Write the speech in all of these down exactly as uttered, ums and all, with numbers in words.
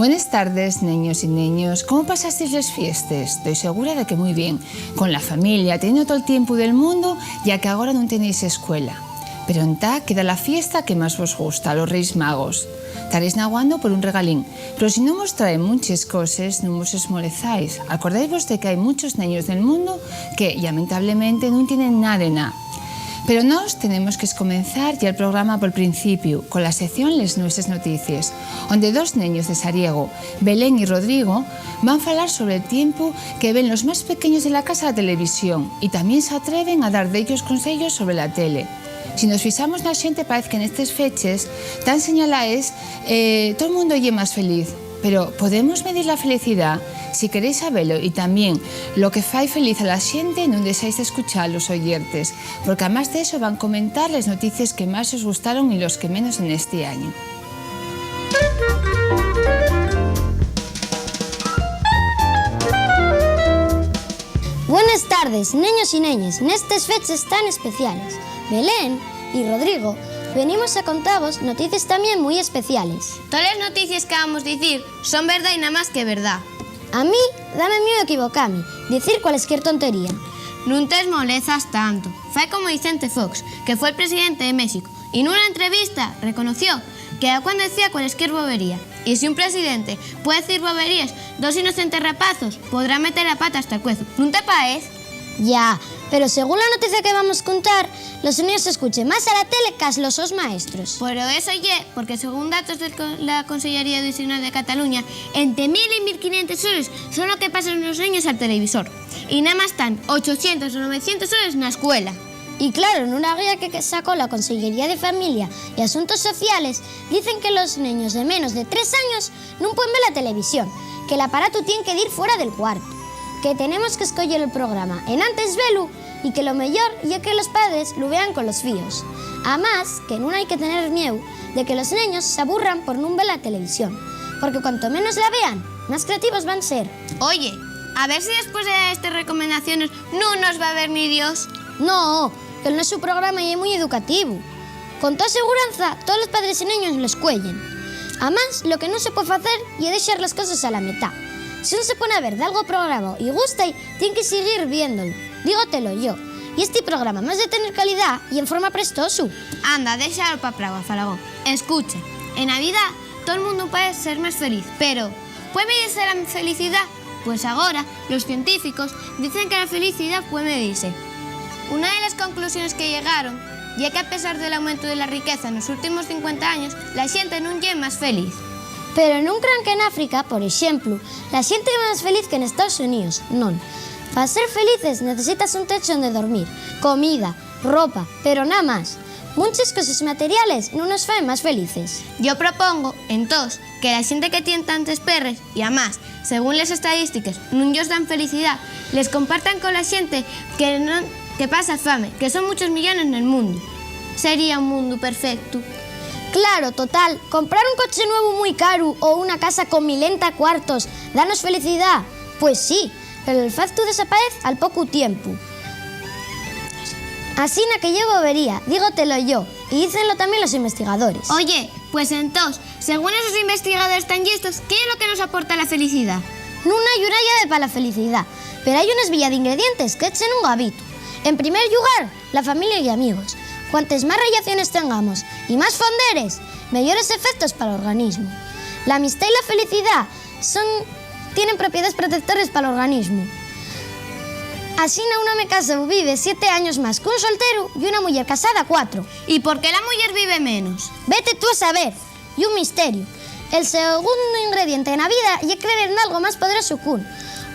Bones tardes, neños y neños. ¿Cómo pasasteis les fiestes? Toi segura de que mui bien, con la familia, teniendo tol tiempu del mundu, ya que agora nun tenéis escuela. Pero entá queda la fiesta que más vos gusta, los Reis Magos. Taréis naguando por un regalín, pero si nun vos traen munches coses, nun vos esmolezáis. Acordáisvos de que hai munchos neños del mundu que, llamentablemente, nun tienen na de na. Pero nós tenemos qu'escomenzar ya el programa pol principiu, cola sección Les Nueses Noticies, onde dos neños de Sariego, Belén y Rodrigo, van falar sobre el tiempu que ven los más pequeños de la casa la televisión y tamién s'atreven a dar dellos conseyos sobre la tele. Si nos fixamos na xente, paez que nestes feches tan señalaes, eh, tol mundu ye más feliz. Pero, ¿podemos medir la felicidá? Si queréis sabelo y tamién lo que fai feliz a la xente, nun dexáis d'escuchar los oyentes, porque amás d'eso van comentar les noticies que más os gustaron y los que menos en esti añu. Buenes tardes, neños y neñes, nestes feches tan especiales. Belén y Rodrigo, venimos a contavos noticies tamién mui especiales. Toles noticies que vamos dicir son verdá y namás que verdá. A mí, dame mieu equivocame, dicir cualesquier tontería. Nun t'esmolezas tanto. Fai como Vicente Fox, que fue'l presidente de México, y nuna entrevista reconoció que dacuando decía cualesquier bobería. Y si un presidente puede decir boberíes, dos inocentes rapazos podrán meter la pata hasta el cuezu. ¿Nun te paez? Ya, pero según la noticia que vamos contar, los neños escuchen más a la tele qu'as los sos maestros. Pero eso ye porque, según datos de la Consellería d'Isignar de Cataluña, ente mil y mil quinientes hores son lo que pasan los neños al televisor. Y namás tán ochocientos o novecientos hores na escuela. Y claro, nuna guía que sacó la Consellería de Familia y Asuntos Sociales, dicen que los neños de menos de tres años nun puen ver la televisión, que l'aparatu tien que dir fuera del cuartu, que tenemos qu'escoyer el programa enantes velu y que lo meyor ye que los padres lu vean colos fíos. Amás, que nun hai que tener mieu de que los neños s'aburran por nun ver la televisión, porque cuanto menos la vean, más creativos van ser. Oye, a ver si después de estes recomendaciones nun nos va a ver ni Dios. No, que el nuesu programa ye mui educativu. Con toa seguranza, tolos padres y neños l'escueyen. Amás, lo que nun se pue facer ye dexar les coses a la metá. Si un se pone a ver dalgo programa y gusta-y, tien que siguir viéndolo. Dígotelo yo. Y esti programa, más de tener calidá, ye en forma prestosu. Anda, déxalo pa prava, Falagón. Escucha, en Navidá tol mundu paez ser más feliz, pero ¿pue medirse la felicidá? Pues agora, los científicos dicen que la felicidá pue medirse. Una de les conclusiones que llegaron ye que, a pesar del aumentu de la riqueza nos últimos cincuenta años, la xente nun ye más feliz. Pero nun crean qu'en África, por exemplu, la xente ye más feliz que n'Estaos Xuníos, non. Pa ser felices necesitas un techo onde dormir, comida, ropa, pero namás. Munches coses materiales nun nos faen más felices. Yo propongo, entós, que la xente que tien tantes perres, y amás, según les estadístiques, nun yos dan felicidá, les compartan cola xente que non, que pasa fame, que son munchos millones nel mundu. Sería un mundu perfectu. Claro, total, comprar un coche nuevu mui caru o una casa con milenta cuartos danos felicidá? Pues sí, pero el factu desapaez al pocu tiempu. Asina que ye bobería, dígotelo yo, y dícenlo tamién los investigadores. Oye, pues entós, según esos investigadores tan llistos, ¿qué ye lo que nos aporta la felicidá? Nun hai una llave pa la felicidá, pero hai una esbilla d'ingredientes qu'echen un gabitu. En primer llugar, la familia y amigos. Cuantes más rellaciones tengamos y más fonderes, meyores efectos pal organismu. L'amistá y la felicidá son, tienen propiedades protectores pal organismu. Asina, un home casao vive siete años más qu'un solteru y una muyer casada, cuatro. ¿Y por qué la muyer vive menos? Vete tú a saber, ye un misteriu. El segundu ingrediente na vida ye creer en algo más poderoso qu'ún,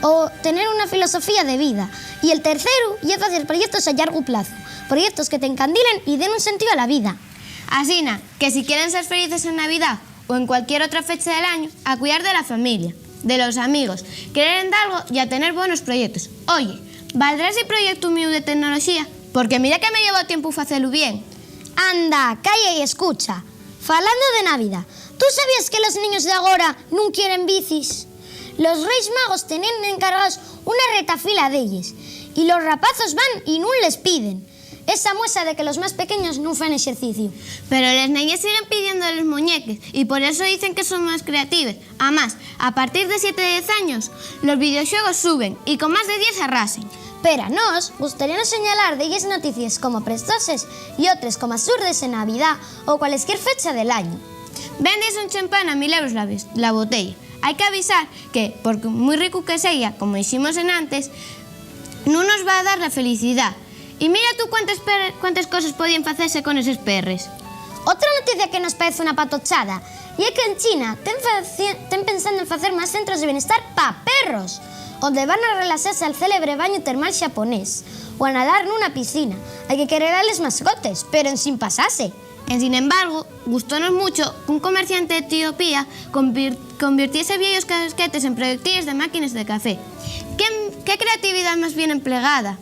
o tener una filosofía de vida. Y el terceru ye facer proyectos a llargu plazu, proyectos que t'encandilen y den un sentíu a la vida. Asina, que si quieren ser felices en Navidá o en cualquier otra fecha del añu, a cuidar de la familia, de los amigos, creer en dalgo y a tener bonos proyectos. Oye, ¿valdrá esi proyectu míu de tecnoloxía? Porque mira que me llevó tiempu facelu bien. Anda, calla y escucha. Falando de Navidá, ¿tú sabías que los neños d'agora nun quieren bicis? Los Reis Magos teníen encargaos una retafila d'elles, y los rapazos van y nun les piden. Esa muestra de que los más pequeños nun fan exerciciu. Pero les neñes siguen pidiendo les muñeques y por eso dicen que son más creatives. Amás, a partir de siete diez años, los videoxuegos suben y con más de diez arrasen. Pero a nós gustaríanos señalar delles noticies como prestoses y otres como asurdes en Navidá o cualesquier fecha del añu. Vendes un champán a mil euros la bes-, la botella. Hai que avisar que, por mui ricu que seya, como diximos enantes, nun nos va a dar la felicidá. Y mira tú cuántes per-, cuántes coses podíen facese con eses perres. Otra noticia que nos parece una patochada ye que en China ten faci-, ten pensando en facer más centros de bienestar pa perros, onde van a relaxase al célebre bañu termal xaponés o a nadar nuna piscina. Hai que querer a les mascotes, pero ensin pasase. Ensin embargo, gustónos mucho qu'un comerciante d'Etiopía convir-, convirtiese vieyos casquetes en proyectiles de máquines de café. ¿Qué, qué creatividá más bien emplegada?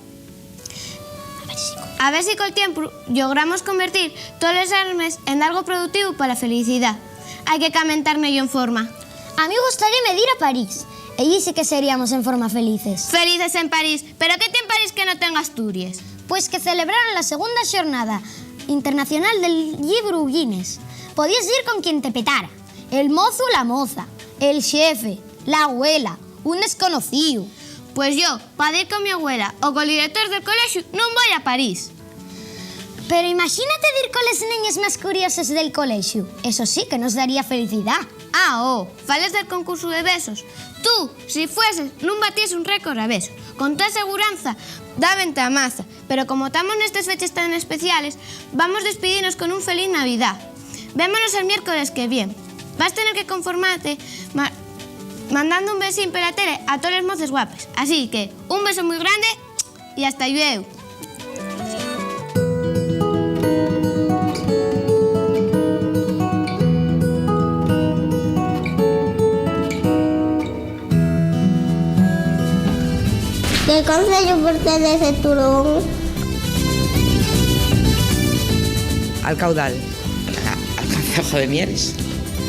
A ver si col tiempu llogramos convertir toles armes en dalgo productivo pa la felicidá. Hai que camentar medio en forma. A mí gustaríame dir a París. Ellí sí que seríamos en forma felices. Felices en París. ¿Pero qué tien París que no tenga Asturies? Pues que celebraron la segunda xornada internacional del llibru Guinness. Podíes dir con quien te petara. El mozu o la moza, el xefe, la güela, un desconocíu. Pues yo, pa dir con mi abuela o col director del colexiu, nun voi a París. Pero imaxínate dir coles neñes más curioses del colexiu. Eso sí que nos daría felicidá. Ah, oh, fales del concursu de besos. Tú, si fueses, nun batíes un récord a besos. Con toda seguranza, dábente a maza. Pero como tamos nestes feches tan especiales, vamos despidinos con un feliz Navidá. Vémonos el miércoles que vien. Vas tener que conformate ma-, mandando un besín per la tele a toles moces guapes. Así que, un beso mui grande y hasta llueu. ¿Qué conceyu pertenece Turón? Al Caudal. A-, al Concejo de Mieres.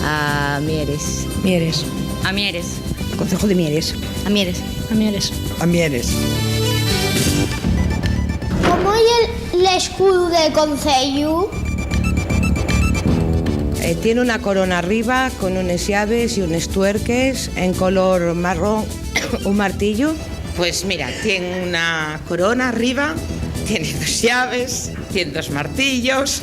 A Mieres. Mieres. A Mieres. Al Concejo de Mieres. A Mieres. A Mieres. A Mieres. ¿Cómo ye l'escudu del conceyu? Eh, tien una corona arriba con unes llaves y unes tuerques en color marrón, un martillo. Pues mira, tien una corona arriba, tiene dos llaves, tiene dos martillos,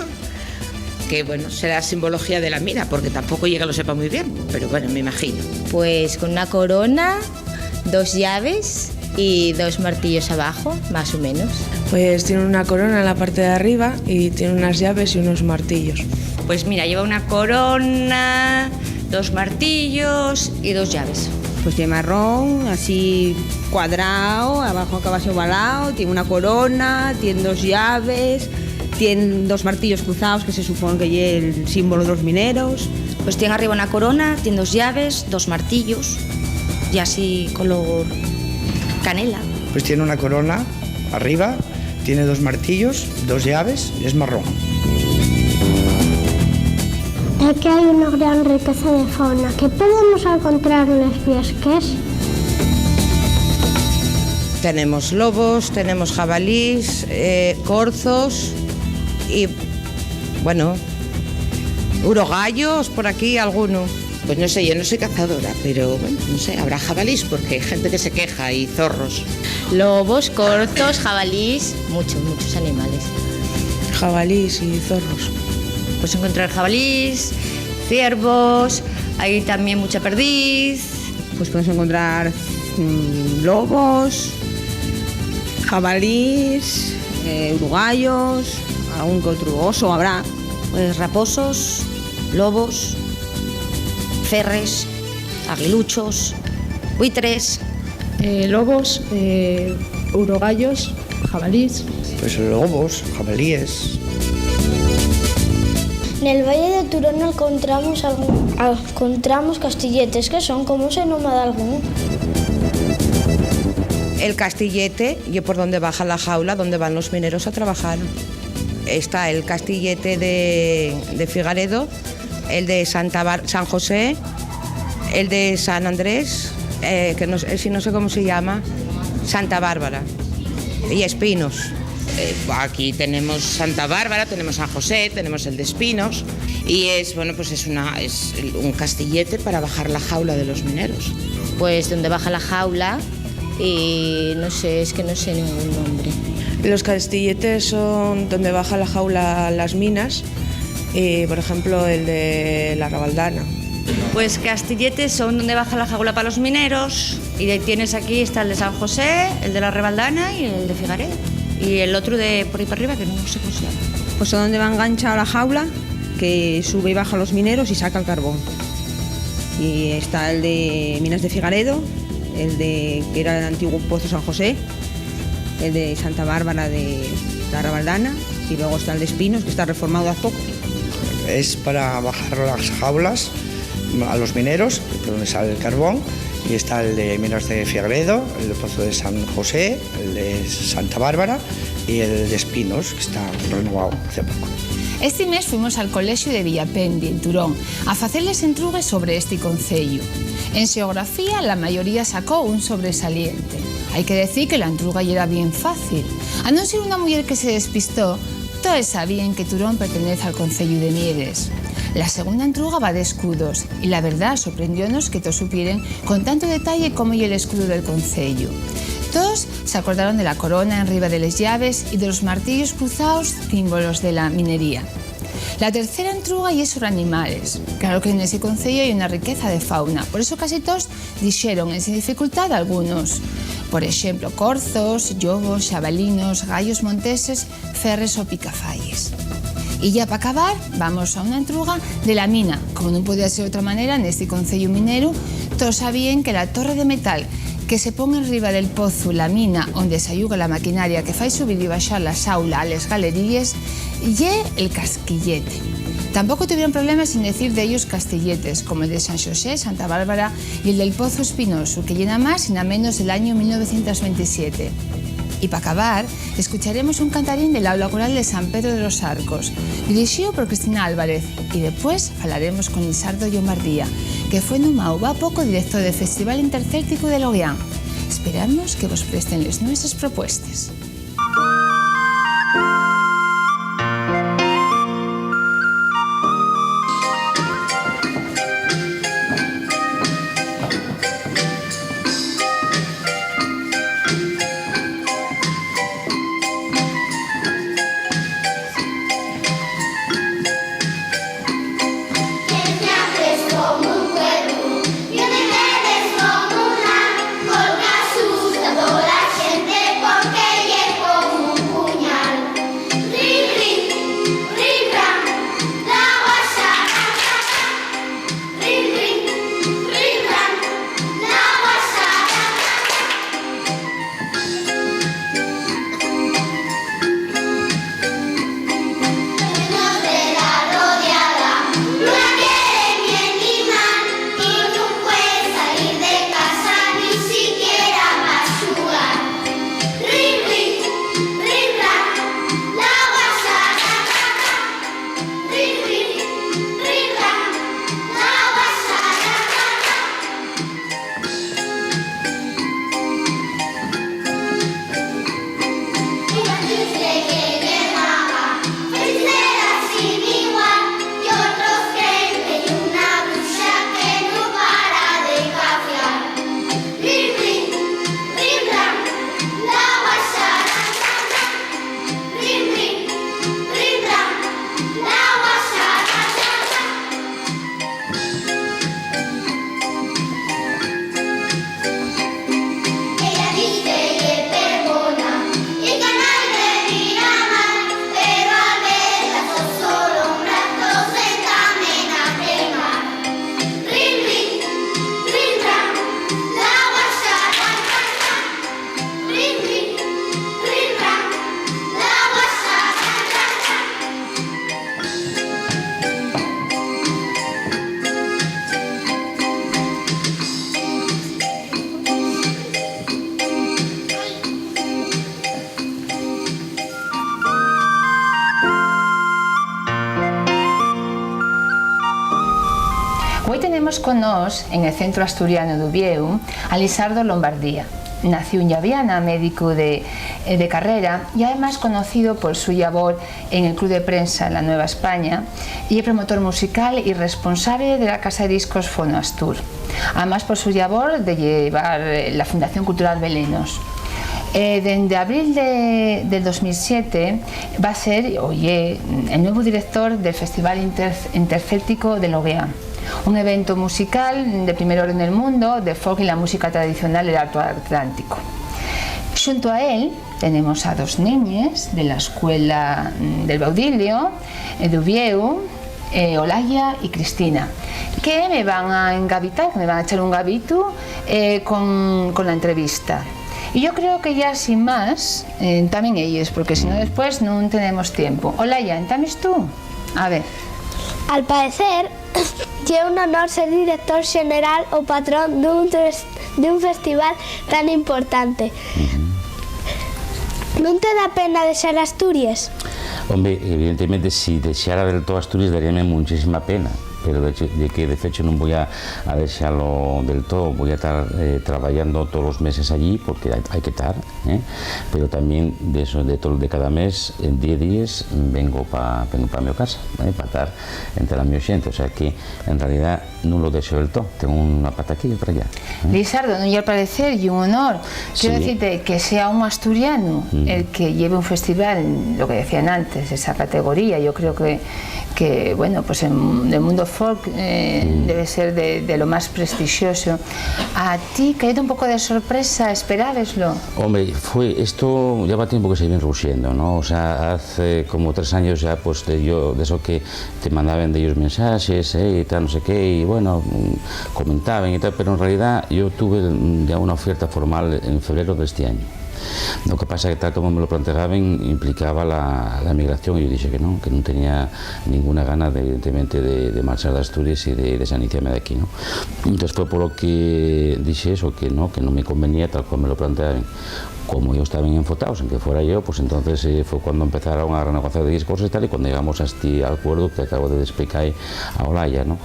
que, bueno, será simbología de la mina, porque tampoco ye que lo sepa muy bien, pero bueno, me imagino. Pues con una corona, dos llaves y dos martillos abajo, más o menos. Pues tiene una corona en la parte de arriba y tiene unas llaves y unos martillos. Pues mira, lleva una corona, dos martillos y dos llaves. Pues tiene marrón, así cuadrao, abajo acaba así ovalao, tiene una corona, tiene dos llaves, tiene dos martillos cruzaos, que se supone que ye el símbolo de los mineros. Pues tiene arriba una corona, tiene dos llaves, dos martillos, y así color canela. Pues tiene una corona arriba, tiene dos martillos, dos llaves y es marrón. Aquí hai una gran riqueza de fauna. ¿Qué podemos encontrar nes viesques? Tenemos lobos, tenemos jabalís, eh, corzos y, bueno, urogallos, por aquí alguno. Pues no sé, yo no soy cazadora, pero, bueno, no sé, habrá jabalís porque hay gente que se queja y zorros. Lobos, corzos, jabalís, muchos, muchos animales. Jabalís y zorros. Puedes encontrar jabalís, ciervos, hay también mucha perdiz. Pues puedes encontrar, mm, lobos, jabalís, eh, uruguayos, algún que otro oso habrá. Pues raposos, lobos, ferres, aguiluchos, buitres. Eh, lobos, eh, urogallos, jabalís. Pues lobos, jabalíes. Nel Valle de Turón encontramos algún, encontramos castilletes, que son, ¿cómo se noma dalgún? El castillete ye por donde baja la jaula, donde van los mineros a trabajar. Está el castillete de, de Figaredo, el de Santa Bar-, San José, el de San Andrés, eh, que no sé, ese no sé cómo se llama, Santa Bárbara y Espinos. Eh, aquí tenemos Santa Bárbara, tenemos San José, tenemos el de Espinos, y es, bueno, pues es una, es un castillete para bajar la jaula de los mineros. Pues donde baja la jaula, y no sé, es que no sé ningún nombre. Los castilletes son donde baja la jaula las minas, eh, por ejemplo, el de la Rabaldana. Pues castilletes son donde baja la jaula para los mineros, y ahí tienes, aquí está el de San José, el de la Rebaldana y el de Figaredo. Y el otro de por ahí para arriba, que no sé cómo se llama. Pues son donde va enganchada la jaula, que sube y baja los mineros y saca el carbón. Y está el de Minas de Figaredo, el de, que era el antiguo Pozo San José, el de Santa Bárbara de la Rabaldana, y luego está el de Espinos, que está reformado hace poco. Es para bajar las jaulas a los mineros, por donde sale el carbón, y está el de Minas de Fiagredo, el de Pozo de San José, el de Santa Bárbara y el de Espinos, que está renovado hace poco. Esti mes fuimos al Colexu de Villapendi, en Turón, a facer les entrugues sobre esti conceyu. En xeografía, la mayoría sacó un sobresaliente. Hai que decir que la entruga yera bien fácil. A non ser una muyer que se despistó, toes sabíen que Turón pertenez al conceyu de Mieres. La segunda entruga va d'escudos, y la verdá sorprendiónos que toos supieren con tantu detalle cómo ye l'escudu del conceyu. Toos s'acordaron de la corona enriba de les llaves y de los martillos cruzaos, símbolos de la minería. La tercera entruga ye sobre animales. Claro que nesi conceyu hai una riqueza de fauna, por eso casi toos dixeron ensin dificultá dalgunos. Por exemplo, corzos, llobos, xabalinos, gallos monteses, ferres o picafayes. Y ya p'acabar, vamos a una entruga de la mina. Como nun podía ser otra manera, nesti conceyu mineru, toos sabíen que la torre de metal que se pon enriba del pozu, la mina, onde s'ayuga la maquinaria que fai subir y baxar la xaula a les galeríes, ye el casquillete. Tampoco tuvieron problemas en decir dellos castilletes, como el de San Xosé, Santa Bárbara y el del Pozo Espinosu, que ye namás y namenos del añu mil novecientos veintisiete. Y p'acabar, escucharemos un cantarín del aula coral de San Pedro de los Arcos, dirixío por Cristina Álvarez, y depués falaremos con Lisardo Llombardía, que fue nomáu va poco director del Festival Intercéltico de Loguián. Esperamos que vos presten les nueses propuestes. Güei tenemos con nós, en el Centro Asturiano d'Uviéu, a Lisardo Lombardía. Nació en Llaviana, médico de, de carrera y además conocido por su llabor en el Club de Prensa La Nueva España, y es promotor musical y responsable de la casa de discos Fono Astur. Además, por su llabor de llevar, eh, la Fundación Cultural Belenos. Eh, dende abril de, del dos mil siete va a ser, o ye, el nuevo director del Festival Inter-, Intercéltico de Loguea, un evento musical de primer orden del mundo de folk y la música tradicional del Alto Atlántico. Xunto a él tenemos a dos neñes de la escuela, mm, del Baudilio, eh, d'Uviéu, eh, Olaya y Cristina, que me van a engabitar, que me van a echar un gabitu, eh, con, con la entrevista. Y yo creo que ya sin más, eh, entamen ellos, porque si no después no tenemos tiempo. Olaya, ¿entames tú? A ver. Al paecer, ye un honor ser director xeneral o patrón d'un tres-, d'un festival tan importante. Ujú. ¿Nun te da pena dexar Asturies? Hombre, evidentemente, si dexara del todo Asturies, daríame muchísima pena. Pero de hecho, de que de fecho nun voi a, a dexalo del todo, voi a tar, eh, trabayando tolos meses allí, porque hai, hai que tar, ¿eh? Pero tamién de eso, de todo, de cada mes, en diez díes, vengo pa, vengo pa mi casa, ¿eh? Pa tar ente la mi xente, o sea que, en realidá, nun lo dexo del todo, tengo una pata aquí y otra allá, ¿eh? Lisardo, nun ye al parecer, ye un honor. Quiero Sí. decirte que sea un asturiano Mm. el que lleve un festival, lo que decían antes, esa categoría, yo creo que, que, bueno, pues en el mundo folk, eh, Mm. debe ser de, de lo más prestigioso. ¿A ti, caído un poco de sorpresa, esperábeslo? Hombre, fue, esto ya va tiempo que se viene ruxiendo, ¿no? O sea, hace como tres años ya, pues, de, yo, de eso que te mandaban de ellos mensajes, eh, y tal, no sé qué, y bueno, mm, comentaban y tal, pero en realidad yo tuve, mm, ya una oferta formal en febrero de este año. Lo que pasa que, tal como me lo planteaban, implicaba la, la emigración, y yo dije que no, que no tenía ninguna gana, de, evidentemente, de, de marchar de Asturias y de, de desaniciarme de aquí, ¿no? Entonces fue por lo que dije eso, que no, que no me convenía tal como me lo planteaban. Como ellos estaban enfotados en que fuera yo, pues entonces, eh, fue cuando empezaron a renegociar de cosas y tal, y cuando llegamos a este acuerdo que acabo de explicar a Olaya, ¿no?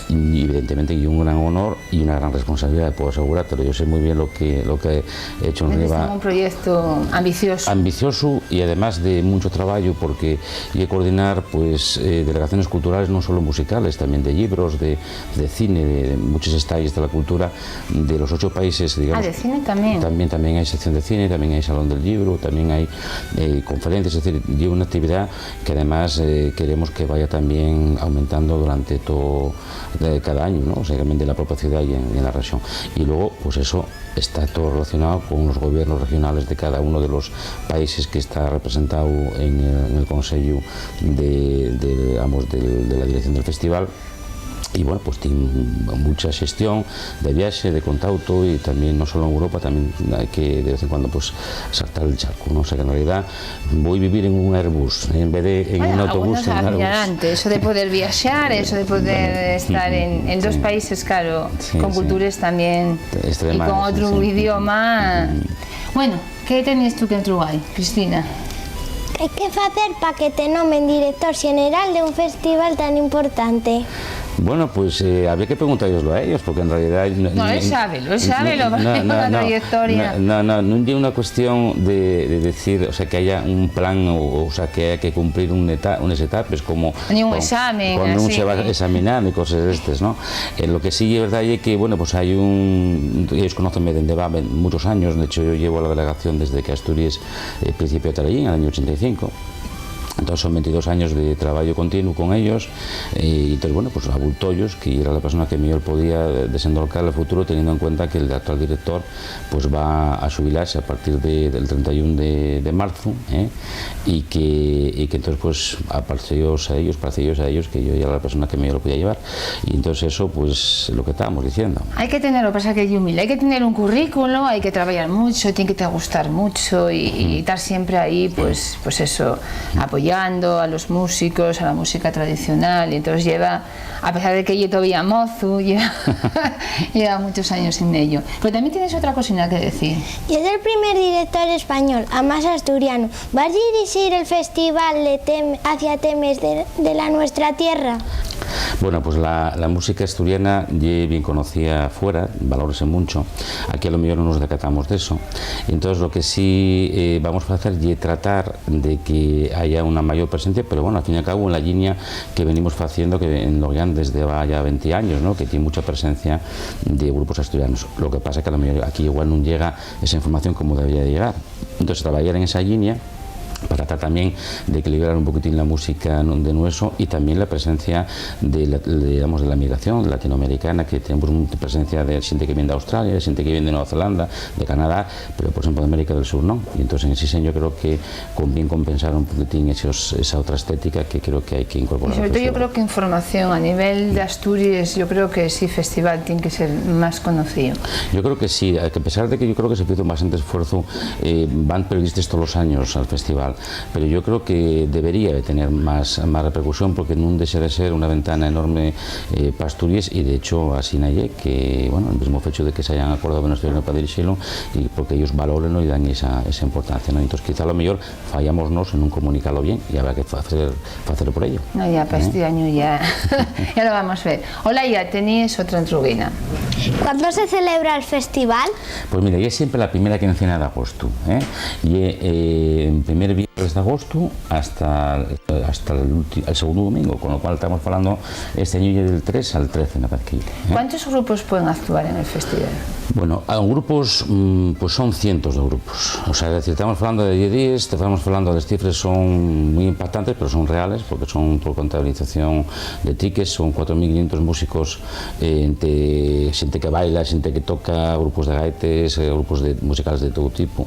Y evidentemente, y un gran honor y una gran responsabilidad, puedo asegurártelo. Yo sé muy bien lo que, lo que he hecho en Eres Riva. Un proyecto ambicioso. Ambicioso y además de mucho trabajo, porque hay que coordinar, pues, eh, delegaciones culturales, no solo musicales, también de libros, de, de cine, de, de muchos estalles de la cultura de los ocho países, digamos. Ah, de cine también. También, también hay sección de cine, también hay salón del libro, también hay, eh, conferencias, es decir, hay una actividad que además, eh, queremos que vaya también aumentando durante todo, eh, cada año, ¿no? O sea, también de la propia ciudad y en, y en la región. Y luego, pues eso está todo relacionado con los gobiernos regionales de cada uno de los países que está representado en el, en el Consejo de, de, digamos, del, de la dirección del festival. Y bueno, pues tiene mucha gestión de viaje, de contacto, y también no solo en Europa, también hay que de vez en cuando, pues, saltar el charco, ¿no? O sea que en realidad voy a vivir en un Airbus, en vez de en un autobús, en un Airbus. Bueno, eso de poder viaxar, eso de poder estar en, en dos países, claro, con culturas también y con otro idioma. Bueno, ¿qué tenías tú que entrugar, Cristina? ¿Qué facer pa que te nomen director xeneral d'un festival tan importante? Bueno, pues, eh, habría que preguntálloslo a ellos, porque en realidad no, no, él sabe, él sabe, no, no, no, no, no, no, no, no, no ye una cuestión de, de decir, o sea, que haya un plan o, o sea, que haya que cumplir un eta-, unes etapes como cuando uno se va a examinar y cosas de estas, ¿no? Eh, lo que sí es verdad es que, bueno, pues hay un, ellos conocen desde va muchos años, de hecho yo llevo la delegación desde que Asturias, eh, principió a estar allí, en el año ochenta y cinco. Entonces son veintidós años de trabajo continuo con ellos, eh, y entonces, bueno, pues abultó ellos, que era la persona que mejor podía desendolcar el futuro, teniendo en cuenta que el actual director, pues, va a jubilarse a partir de, del treinta y uno de, de marzo, ¿eh? Y que, y que entonces, pues, apareció a ellos, pareció a ellos que yo era la persona que mejor lo podía llevar. Y entonces eso, pues, lo que estábamos diciendo. Hay que tener, lo que pasa que es humilde, hay que tener un currículo, hay que trabajar mucho, tiene que te gustar mucho y, y estar siempre ahí, pues, pues eso, apoyando a los músicos, a la música tradicional, y entonces lleva, a pesar de que ye todavía mozu, lleva, lleva muchos años en ello. Pero también tienes otra cosina que decir. Y es el primer director español, además asturiano, ¿va a dirigir el festival de tem-, hacia temes de, de la nuestra tierra? Bueno, pues la, la música asturiana ye bien conocía fuera, valórase muncho. Aquí a lo mellor nun nos decatamos d'eso. Entós, lo que sí, eh, vamos facer ye tratar de que haya una mayor presencia, pero, bueno, al fin y al cabo, en la llinia que venimos faciendo, que en lo que van desde va ya venti años, ¿no? Que tiene mucha presencia de grupos asturianos. Lo que pasa que a lo mellor aquí igual nun llega esa información como debería de llegar. Entós, trabayar en esa llinia pa tratar tamién d'equilibrar un poquitín la música, ¿no?, de nueso, y tamién la presencia de la, de, digamos, de la migración latinoamericana, que tenemos mucha presencia de xente que vien d'Australia, de xente que vien de Nueva Zelanda, de Canadá, pero, por exemplo, de América del Sur, ¿no? Y entós, en ese sensu, yo creo que convien compensar un poquitín esos, esa otra estética que creo que hay que incorporar. Y sobre todo, yo creo que información a nivel de Asturias, yo creo que sí, festival tiene que ser más conocido. Yo creo que sí, a pesar de que yo creo que se hizo bastante esfuerzo, eh, van periodistas todos los años al festival, pero yo creo que debería de tener más, más repercusión, porque nun dexa de ser una ventana enorme, eh, pa Asturias, y de hecho asina ye, que, bueno, el mismo fecho de que se hayan acordado en Asturias pa dirixilo, y porque ellos valórenlo y dan esa, esa importancia, ¿no? Entonces, quizá a lo mejor fallamos nós en nun comunicalo bien, y habrá que facer, facer por ello. No, ya, pa ¿Eh? Este año ya, ya lo vamos a ver. Hola, ya teníes otra entruguina. ¿Cuándo se celebra el festival? Pues mira, ye siempre la primera quincena d'agostu, ¿eh? Ye, eh, en primer viernes d'agostu hasta, hasta el ulti-, el segundo domingo, con lo cual estamos falando este año ye del tres al trece, me parece que ye, ¿eh? ¿Cuántos grupos pueden actuar en el festival? Bueno, a grupos, mm, pues son cientos de grupos. O sea, es decir, estamos falando de diez díes, estamos falando, les cifres son muy impactantes, pero son reales, porque son por contabilización de tickets, son cuatro mil quinientos músicos, eh, entre xente que baila, xente que toca, grupos de gaetes, eh, grupos de, musicales de todo tipo,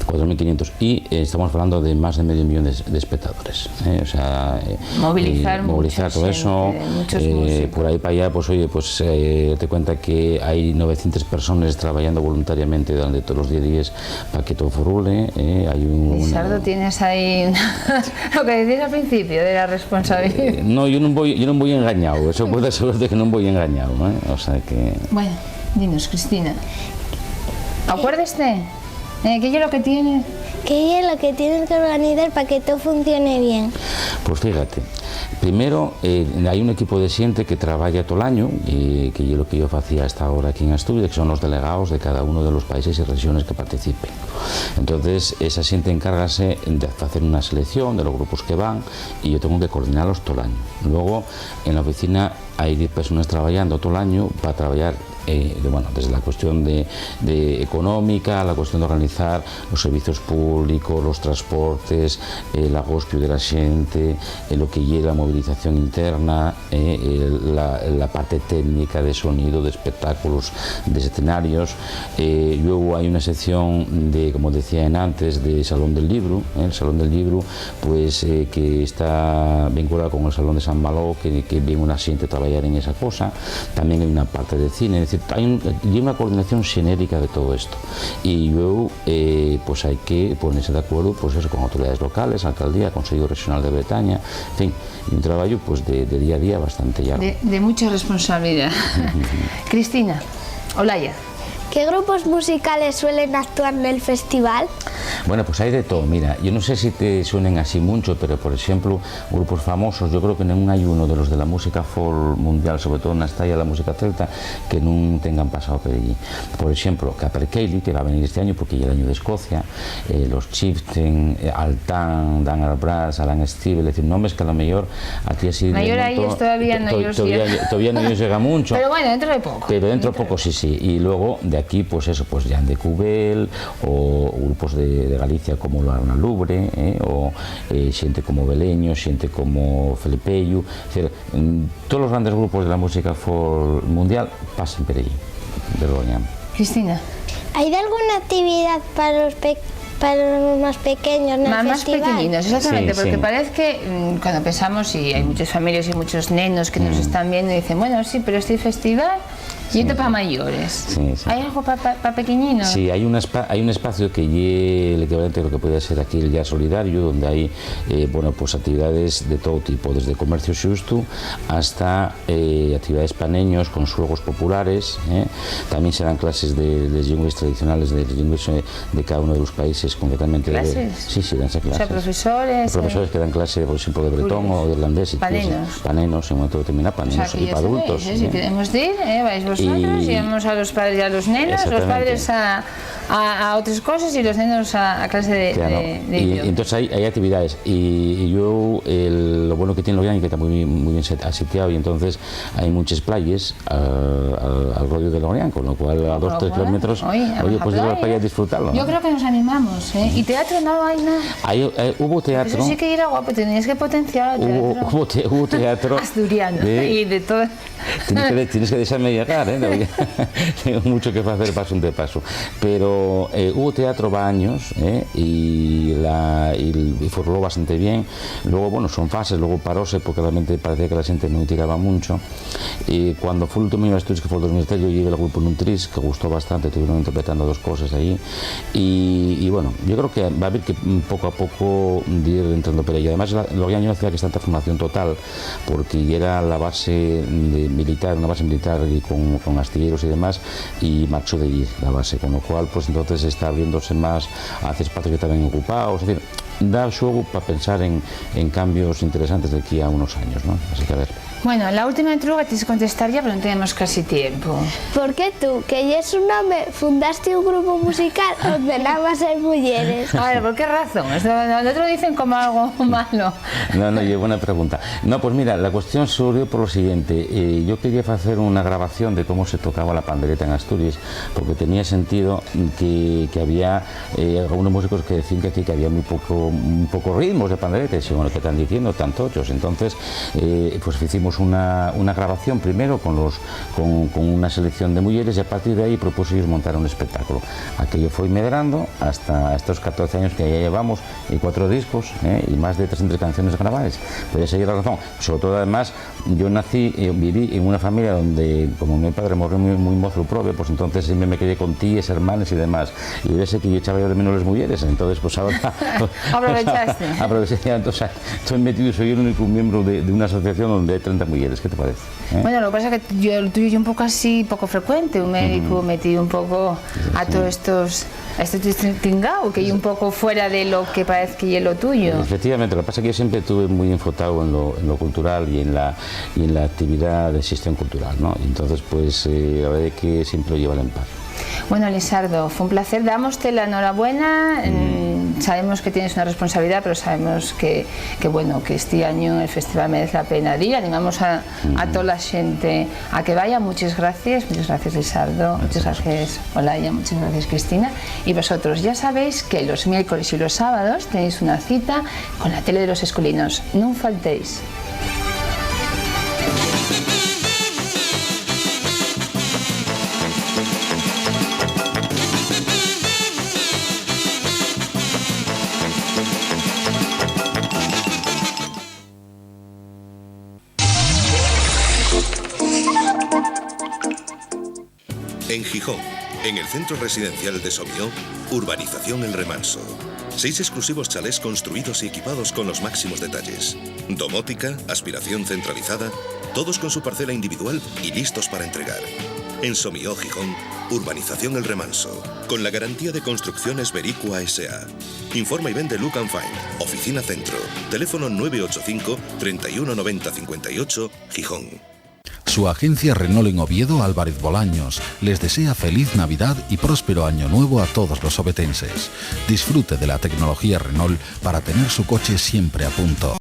cuatro mil quinientos, y, eh, estamos falando de más de medio millón de, de espectadores, eh, o sea, eh, Movilizar eh, movilizar mucha todo eso, xente, muchos eh, músicos. Por ahí para allá, pues oye, pues, eh, te cuenta que hay novecientas personas trabajando voluntariamente durante todos los diez días para que todo furule, eh, hay un Lizardo, tienes ahí lo que decías al principio de la responsabilidad. Eh, no, yo no voy, yo no voy engañado, eso puede asegurarte que no voy engañado, ¿eh? O sea que Bueno, dinos, Cristina, ¿acuérdeste? Eh, ¿qué es lo que tienes? ¿Qué es lo que tienes que organizar para que todo funcione bien? Pues fíjate, primero, eh, hay un equipo de xente que trabaja todo el año, y que es lo que yo hacía hasta ahora aquí en Asturias, que son los delegados de cada uno de los países y regiones que participen. Entonces, esa xente encárgase de hacer una selección de los grupos que van, y yo tengo que coordinarlos todo el año. Luego, en la oficina hay diez personas trabajando todo el año para trabajar, eh, de, bueno, desde la cuestión de, de económica, la cuestión de organizar los servicios públicos, los transportes, eh, el agospio de la gente, eh, lo que lleva la movilización interna, eh, el, la, la parte técnica de sonido, de espectáculos, de escenarios. Eh, luego hay una sección de, como decía en antes, de Salón del Libro, ¿eh? El Salón del Libro, pues, eh, que está vinculado con el Salón de San Malo, que, que viene una gente a trabajar en esa cosa. También hay una parte de cine, es decir, hay un, hay una coordinación xenérica de todo esto. Y luego, eh, pues hay que ponerse de acuerdo, pues eso, con autoridades locales, alcaldía, Consejo Regional de Bretaña, en fin, y un trabajo, pues, de, de día a día bastante largo. De, de mucha responsabilidad. Cristina, Olaya. ¿Qué grupos musicales suelen actuar nel festival? Bueno, pues hay de todo. Mira, yo no sé si te suenen así mucho, pero, por ejemplo, grupos famosos, yo creo que nun hai uno de los de la música folk mundial, sobre todo na estaya la música celta, que nun tengan pasado por allí. Por ejemplo, Capercaillie, que va a venir este año porque ya el año de Escocia, eh, los Chieftains, eh, Altan, Dan Brass, Alan Stivell, es decir, nombres que a lo mejor a ti así de Mayor a momento ellos todavía no to-, ellos todavía, ya. Todavía no ellos llega mucho. Pero bueno, dentro de poco. Pero dentro de poco, sí, sí. Y luego de aquí, pues eso, pues Jan de Cubel, o grupos de, de Galicia como lo Arnalubre, eh, o, eh, xente como Beleño, xente como Felipeyu. Es decir, mm, todos los grandes grupos de la música folk mundial pasan por allí, de Birmingham. Cristina. ¿Hay alguna actividad para los pe-, para los más pequeños en el festival? Más pequeñinos, exactamente, sí, porque sí. Parece que, mm, cuando pensamos, y hay muchas familias y muchos nenos que nos están viendo y dicen, bueno, sí, pero este festival Y esto pa mayores. Sí, sí. ¿Hay algo pa, pa, pa pequeñinos? Sí, hay un espa-, hay un espacio que ye el equivalente a lo que podría ser aquí el Yard Solidario, donde hay, eh, bueno, pues actividades de todo tipo, desde comercio xustu hasta, eh, actividades pa neños con xuegos populares, ¿eh? También se dan clases de, de llenguas tradicionales, de llenguas, eh, de cada uno de los países, concretamente de... ¿Clases? Sí, sí, dan clases. O sea, profesores, eh, profesores que dan clase, por ejemplo, de bretón o de irlandés, incluso. Pa nenos. Pa nenos, en un momento determinado, pa nenos y pa adultos, ¿eh? Si queremos ir, eh, vais vosotros, llevamos a los padres y a los nenos, los padres a, a, a otras cosas y los nenos a, a clase de, de, de idioma. Claro. Y, y entonces hay, hay actividades. Y, y yo, el, lo bueno que tiene Lorient es que está muy, muy bien set-, asitiado, y entonces hay muchas playas al, al, al rodiu de Lorient, con lo cual a dos, tres kilómetros, oye, pues ir a la playa y disfrutarlo, ¿no? Yo creo que nos animamos, ¿eh? Y teatro no hay nada. Hay, eh, hubo teatro. Eso sí que era guapo, tenías que potenciar el teatro. Hubo, hubo te-, hubo teatro asturiano y de todo. Tienes que de-, tienes que dejarme llegar, ¿eh? Tengo mucho que hacer, paso de paso. Pero, eh, hubo teatro va años, ¿eh? Y la, y, y furló bastante bien. Luego, bueno, son fases, luego paróse porque realmente parecía que la gente no tiraba mucho. Y cuando fue el último año de estudios, que fue el dos mil tres, yo llevé al grupo nun tris, que gustó bastante, estuvieron interpretando dos cosas ahí. Y, y bueno, yo creo que va a haber que, mm, poco a poco ir entrando por ahí. Además, la, Lorient es una ciudad que está en transformación total, porque ya era la base de militar, una base militar y con, con astilleros y demás, y marchó de allí la base, con lo cual, pues entonces está abriéndose más hacia espacios que estaban ocupados. Es decir, da xuego pa pensar en, en cambios interesantes de aquí a unos años, ¿no? Así que a ver. Bueno, la última entruga tienes que contestar ya, pero no tenemos casi tiempo. ¿Por qué tú, que yes un home, fundaste un grupo musical onde nada más hay mujeres? A ver, ¿por qué razón? Esto no, no te lo dicen como algo malo. No, no, ye buena pregunta. No, pues mira, la cuestión surgió por lo siguiente. Eh, yo quería hacer una grabación de cómo se tocaba la pandereta en Asturias, porque tenía sentido que, que había, eh, algunos músicos que decían que aquí que había muy poco, muy pocos ritmos de pandereta. Y digo, bueno, ¿qué están diciendo tantos? Entonces, eh, pues hicimos una, una grabación primero con los, con, con una selección de mujeres, y a partir de ahí propuse montar un espectáculo. Aquello fue medrando hasta estos catorce años que ya llevamos, y cuatro discos, ¿eh? Y más de trescientas canciones grabadas. Pero esa es la razón. Sobre todo, además, yo nací, eh, viví en una familia donde, como mi padre murió muy, muy mozo, propio, pues entonces siempre me quedé con tías, hermanas y demás. Y debe ser que yo echaba yo de menos las mujeres, entonces, pues ahora... Aprovechaste. Aproveché, ya, entonces, estoy metido, soy el único miembro de, de una asociación donde hay treinta mujeres. ¿Qué te parece? ¿Eh? Bueno, lo que pasa es que yo, lo tuyo es un poco así, poco frecuente, un médico metido un poco a todos estos, a este tingao, que es un poco fuera de lo que parece que es lo tuyo. Efectivamente, lo que pasa es que yo siempre estuve muy enfocado en lo, en lo cultural y en la, y en la actividad de gestión cultural, ¿no? Y entonces, pues, eh, la verdad es que siempre lo lleva en paz. Bueno, Lisardo, fue un placer. Dámoste la enhorabuena. Mm, sabemos que tienes una responsabilidad, pero sabemos que, que, bueno, que este año el festival merece la pena dir. Animamos a, a toda la gente a que vaya. Muchas gracias. Muchas gracias, Lisardo. Muchas gracias, Olaya. Muchas gracias, Cristina. Y vosotros, ya sabéis que los miércoles y los sábados tenéis una cita con la tele de los esculinos. Nun faltéis. En Gijón, en el centro residencial de Somió, Urbanización El Remanso. Seis exclusivos chalés construidos y equipados con los máximos detalles. Domótica, aspiración centralizada, todos con su parcela individual y listos para entregar. En Somió, Gijón, Urbanización El Remanso, con la garantía de Construcciones Bericua S A. Informa y vende Look and Find, Oficina Centro. Teléfono nueve ocho cinco, treinta y uno noventa cincuenta y ocho, Gijón. Su agencia Renault en Oviedo, Álvarez Bolaños, les desea feliz Navidad y próspero Año Nuevo a todos los ovetenses. Disfrute de la tecnología Renault para tener su coche siempre a punto.